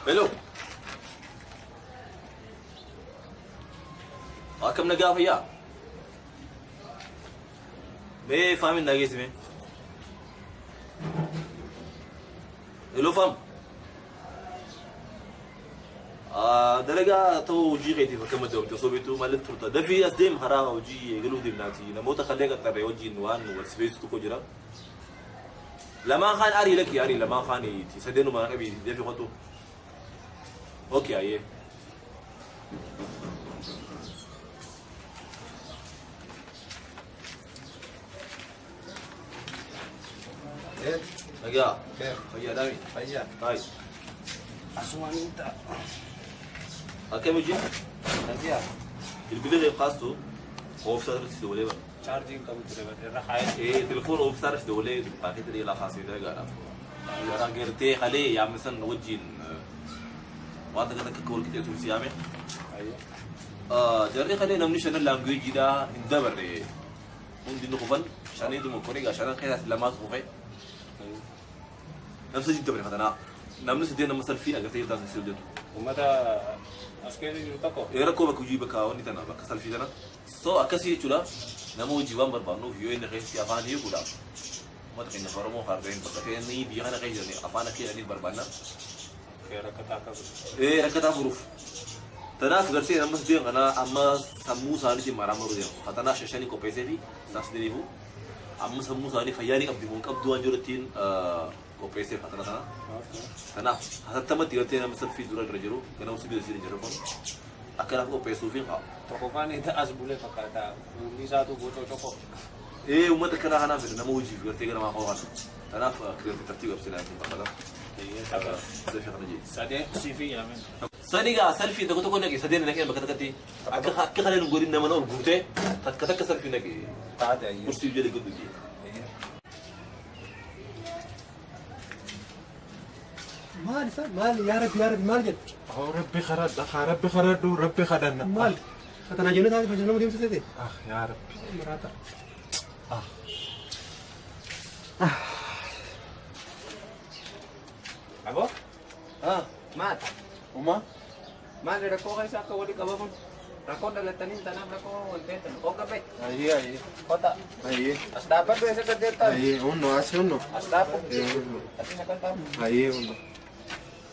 Hello. Akkam nagaa fayyaa? Mee faamin dhageessi mee? Hello faam. Dalagaa ta'uu hojii keetiif akka madda osoo beektuu maaliif turta? Dafii as deem karaa hojii eegaluu deemnaati. Namoota kallee qaxxarree wajjin waan wal sibeessu tokko jira. Lamaan kaan arii lakki arii lamaan kaan sadeenuma qabii dafii qotu. Okay ayyee. Nagaa. Fayyaa daami. Fayyaa. Hai. Asumaan hin ta'a. Akkam hojii? Nagaa. Bilbila kee kaastu oofsaa irratti si dabalee bara. Chaarjiin qabu ture bara irra kaayee. Ee telefoon oofsaa irratti si dabalee paaketii dheeraa kaasee dalagaadhaaf. Gara gartee kalee yaamne san wajjin waan takka takka akka wal qixxeessuuf si yaame. Jarri kalee namni shanan laanguweejiidhaa hin dabarre hundi ni kufan shaniituma korigaa shanan keessaas lamaatu kufe. Namni sadii dabre fatanaa. Namni sadii nama salfii agartee jirtaan si hojjetu. Uummata as keessa jiru tokko. Rakkoo bakka hojii bakka wanni tana bakka salfii tana. So akkasii jechuudha nama hojii waan barbaadnuuf yoo inni keessi afaan hiikuudhaaf uummata keenya Oromoo harreen bakka ta'anii biyya kana keessa jiranii afaan akka jedhaniif barbaadna. Rakkataa akka Rakkataa furuuf. Tanaaf gartee nama sadeen kana amma sammuu isaaniitiin maraamaruu deemu. Fatanaa shanii qopheessee fi isaan sadeeniifuu amma sammuu isaanii fayyaa ni qabdi moo hin qabdu waan jiru ittiin qopheessee fatana sana. Kanaaf hatattamatti gartee nama salfii dura irra jiru ganama sibiila sibiila jiru kun akkanaaf qopheessuu fi haa. Tokkoffaan as bulee fakkaata. Fuulli isaatu boca tokko. Ee uummata akkanaa kanaaf fedha nama hojiif gartee gara maa kana. Kanaaf gartee tartiiba qabsiinaa ittiin barbaada. Dafii kana jee. Sadeen siifii yaamen. Sani gaa salfii tokko tokko naqe sadeen naqee bakka takkatti akka akka kana hin godhin nama ol guutee takka takka salfii naqe. Taate ayyee. Kursii jala godhu jee. Maal isa maal yaa rabbi yaa rabbi maal jedhu Oh, Rabbi kadhadha, haa Rabbi kadhadhu, Rabbi kadhanna. maal fatanaa jennee taate fatanaa nama deemsa ta'e Ah, yaa Rabbi. maraata. Ah. Aboo Ah, maal uma? maal rakkoo keessa akka walii qabaman rakkoo dhalattanii tanaaf rakkoo wal beektan hogga beek Ayyee, ayyee. kota Ayyee. as dhaabbadhu eessa gaddeettaa Ayyee, unno, asi unno. as dhaabbu Ee, unno. asis akkan dhaabbu. Ayyee, unno.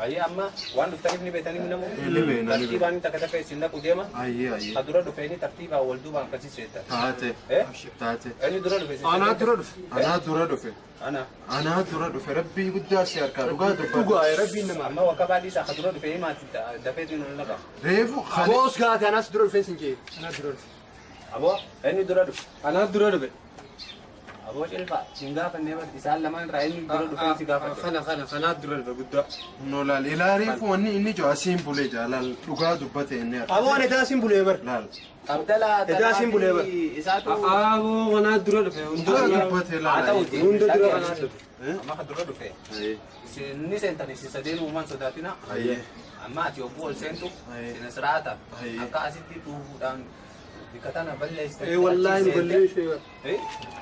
Ayyee amma waan dhuftaniif ni beektanii namu Ni beekna, ni beekna. tartiibaan takka takka isin dhaqu deema. Ayyee, ayyee. Ka dura dhufeeni tartiibaan wal duubaan akkasii seetta. Taate. Eh? Taate. Eenyu dura dhufe? Anaa dura dhufe. Anaa dura dhufe. Ana. Anaa dura dhufe. Rabbii guddaa si harkaa dhugaa dubbadhu. Dhugaa rabbiin nama. Amma wakka baadhii isaa ka dura dhufee maati dafeetu nu laqa. Reefu kan. Aboos gaate anaas dura dhufee sin jee anaas dura dhufe. Aboo eenyu dura dhufe? Anaas dura dhufe. Aboo cilfaa sin gaafannee bar isaan lamaan irraa eenyu dura dhufee si gaafate. Kana kana kanaas dura dhufe guddaa. No laal ilaa reefu wanni inni jiru asiin bulee jaa laal dhugaa dubbate inni harka. Aboo ani edaa sin bulee bar. Laal. Abdalaa Edaa siin bulee bar. Isaatu. Aboo kanaas dura dhufe. Dhugaa dubbate Haa laal. ta'uti. Hunda dura kanaas dhufe. Amma ka dura dhufe. Ayyee. Isin seentan isin sadeen uumaan sodaatina. Ayyee. Amma ati yogguu ol seentu Ayyee. isin siraata. Ayyee. Akka asitti dhuufuudhaan bikka tana balleessite. Ee wallaahi nu balleessee bar.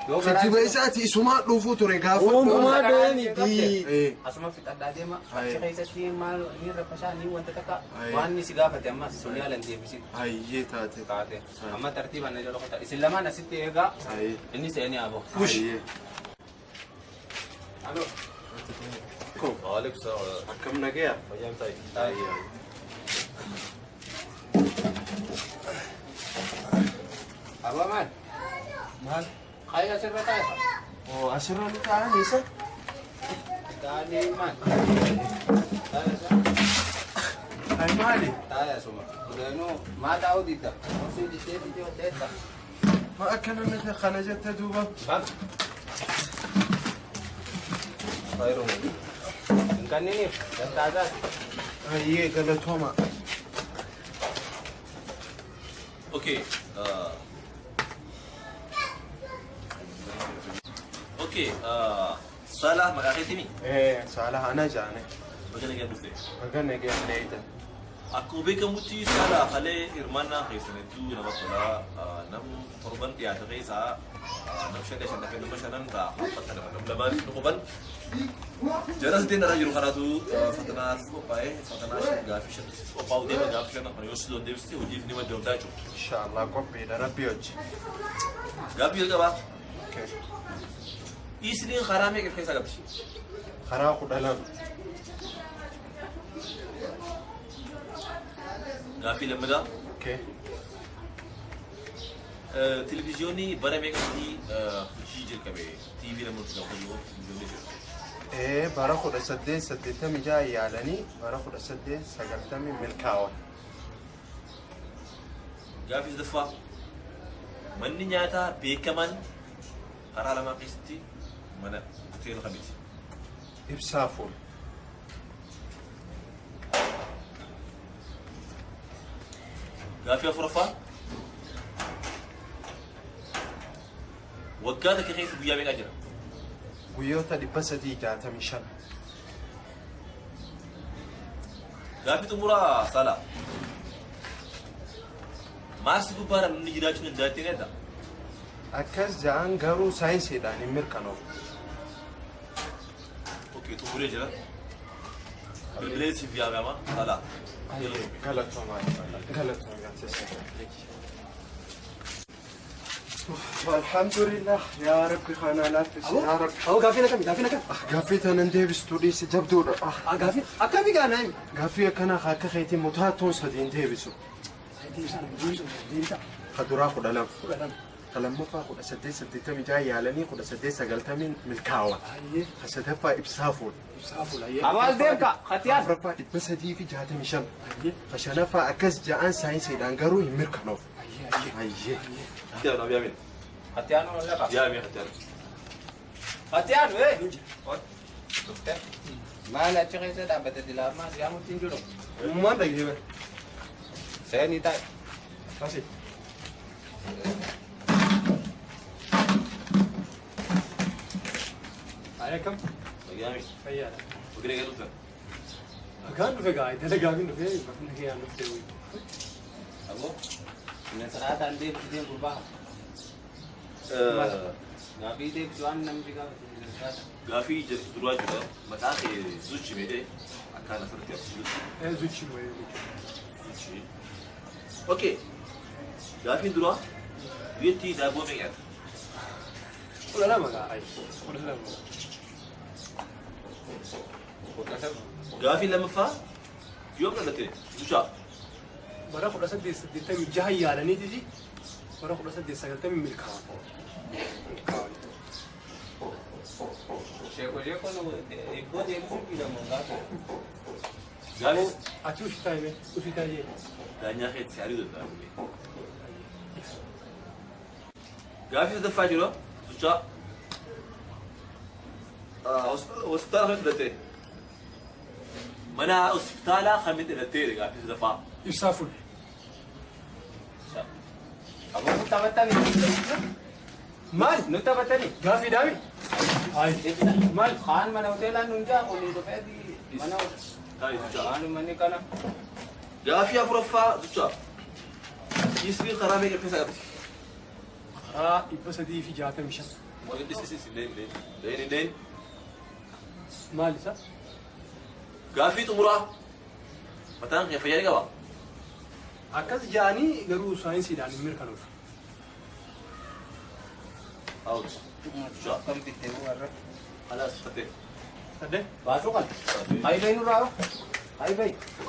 Yoo karaa Kijiba isaati isumaa dhuufuu ture gaafa. Uumamaa deemiti. Ee. Asuma fixadhaa deema. Ayyee. Achi keessatti maal ni raffashaa ni wanta takka Ayyee. waan inni si gaafate ammas sun yaalan deebisin. Ayyee taate. Taate. Amma tartiibaan na jala kota. Isin lamaan asitti eegaa. Ayyee. Inni seenee aboo. Ayyee. Aloo. Waalaikum salaam. Akkam nagaya? Fayyaa miti. Ayyee. Aboo maal? Maal? Qaayee asirra taa'e. Oo asirra nu taa'an isa? Taa'anii maal? Taa'e isa. Ay maali? Taa'e asuma. Dureenuu maa taa'uu didda? Kursii diddee diddee teetta. Ma akkana natti kana jette duuba? Bak. Hin kanniniif dantaa Ayyee galatooma. Okay. Okay. Salah maqaa keetii mi? Ee saala ana jaane. Baga nagaan dhufte. Baga nagayaan eeydan. Akkuma beekamutti saala kalee hirmaannaa keessan hedduu nama tolaa nam torban dhiyaate keessaa nam shan shan hafe nama shanan irraa hafatan nam lamaan nu qofan. Jara siteen irra jiru kanaatu fatanaaf qophaa'e fatanaa shan gaaffii shan qophaa'u deema gaaffii shan kana yoo siloon deebiste hojiif ni maddoomtaa jechuudha. Inshallah qophiidha rabbi hojii. Gaaffii jalqabaa. Isliin karaa meeqa of keessaa qabdi? Karaa 12. Gaaffii lammataa. Okay. Televiziyoonii bara meeqatti hojii jalqabe? TV namoota gaafa jiru televiziyoonii jiru. Bara 1886 yaalanii bara 1890 milkaa'an. Gaaffii sadaffaa. Manni nyaataa beekamaan karaa lamaa keessatti mana hoteela kamiiti? Ibsaa fuul. Gaaffii afuraffaa. Waggaa takka keessa guyyaa meeqa jira? Guyyoota 365. Gaaffii xumuraa Saalaa. Maarsi gubbaarra namni jiraachuu danda'a jettee ni Akkas ja'an garuu saayinsiidhaan hin mirkanoofne. Okay, xumuree jira. Bilbilee siif yaamama Saalaa. Galatoomaa. Galatoomaa. Alhamdulillah yaa Rabbi kana laaffisi yaa Rabbi. Awwa gaaffii akkami gaaffii akkami? Gaaffii tanan deebistuu dhiisi jabduudha. Gaaffii akkami gaana himi? Gaaffii akkanaa akka keetii mutaatuun sadiin deebisu. Deebisa deebisa deebisa. Kaduraa 12. 12. Lammaffaa 1886 yaalanii 1890 milkaa'an. Sadaffaa ibsaa fuul. Ibsaa fuul. Abaal deemka Khatiyaan. Afuraffaa 365. Shanaffaa akkas ja'an saayinsiidhaan garuu hin mirkanoofne. Ayyee. Khatiyaan yaameen. Khatiyaan lafa. Yaamee Khatiyaan. Khatiyaan ee. Maal achi keessa dhaabbate dilaamaa yaamutti hin jiru. Uumaan dhagee bara. Seenii taa'e. Asi. Akkam? Yaamee. Fayyaadha. Ogiree galuufa. Akkaan dhufe gaa dalagaa fi dhufe bakka kee dhufte wayi. Aboo. Inni saraataan deebisee gurbaa. Gaaffii deebisu waan namni gaafatu inni saraata. Gaaffii duraa jira. Maqaa kee Zuchi meedee akkaan asirratti argisiisutti. Zuchi wayi. Zuchi. Okay. Gaaffiin duraa biyyattii daabboo meeqa nyaata? 12 gaa ayi 12. Gaaffii lammaffaa yoom dhalatte Zuchaa? Bara 1886 yaalaniititi bara 1890 milkaa'an. Sheeko sheeko eebboo deebisuu jedhamu gaafa. Gaaffii Ati usi taa'ime usi taa'ee. Daanyaa keetti ari'uu danda'a. Gaaffii sadaffaa jira Zuchaa. Hospitaala kamitti dhalatte? Mana hospitaalaa kamitti dhalattee gaaffii sadaffaa? Ibsaa fuul. Aboo nu taphatanii. Maal? Nu taphatanii. Gaaffii daami? Ayi. Maal? Kaan mana hoteelaa nu jaa olii dhufee mana Taa'e Zuchaa. waan manni kana. Gaaffii afuraffaa Zuchaa. Isliin karaa meeqa keessaa qabdi? Karaa 365. Is is is Maal isa? Gaaffii xumuraa. Mataan kee fayyaa ni qabaa? Akkas ja'anii garuu saayinsiidhaan hin mirkanoofne. Out. Zuchaa. Akkam bittee warra. Alaas fattee. Sadde? Baasuu kana. Hayi nurraa. Hayi.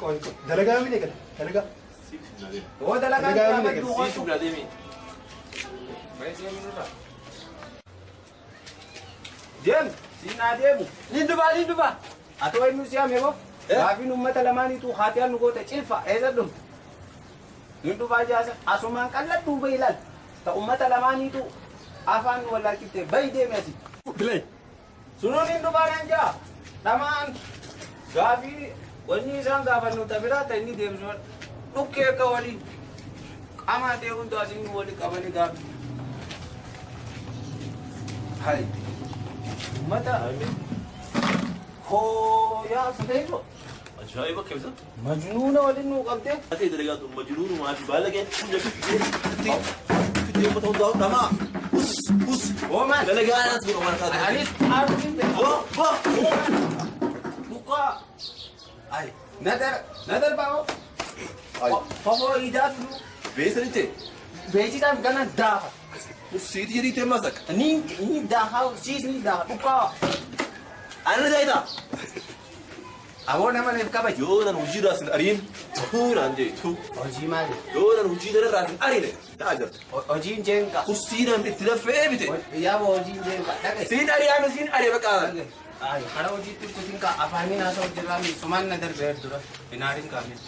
Qoy qoy. Dalagaa miti gala. Dalagaa. Siif hin adeemu. Oo dalagaa Dalagaa nurraa miti badduu Siif hin adeemi. Baay'ee nurraa. Deem siin adeemu. Ni dhufa ni dhufa. Ati wayi nu si'ame boo. Gaafiin uummata lamaaniitu haatiyaan nu goote cilfa eessa dhufu. Ni dhufaa jaasa asumaan qalladhuu bayi ilaal. Ta uummata lamaaniitu afaan nu wallaalchifte bayi deemi asi. Bilay. Sunuun hin dhufaa nan jaa. Dhamaan gaafii wanni isaan gaafannu ta biraa ta inni deemsu dhukkee akka walii qamaa ta'e hunda asiin nu walii qabanii gaafii. Hai. Uummata hooyaa ta'e. Ajaa'iba keessa. Majnuuna waliin nuu qabdee. Ati dalagaa tun majnuunumaa fi baala kee hunda fittee fittee uummata hundaa dhamaa. Us us. Hoomaan. Dalagaa anaas godha waan taate. Anis aaruun beeku. Boo boo. Buqqaa. Ay, nadar nadar baa'oo. Fofoo idaa fiduu. Beeksisa ni Beeksisaan gana daafa. Siiti jedhii ta'e masak. Ni ni daafa siis ni daafa dhugaa. Ani daayitaa. Aboo nama neef kabaji. Yoo nan hojii irraa sin ariin tuu naan jee tuu. Hojii maali? Yoo nan hojii irraa sin ariine daa jirta. Hojiin jeenka. Kursiidhaan itti laffee bite. Yaaboo hojiin jeenka. Dhaqe. Siin ari'ame siin ari'e bakka. Ay, karaa hojiitti kutin ka afaaniin haasa'u jirraa sumaan na darbee dura. Hinaarin kaame.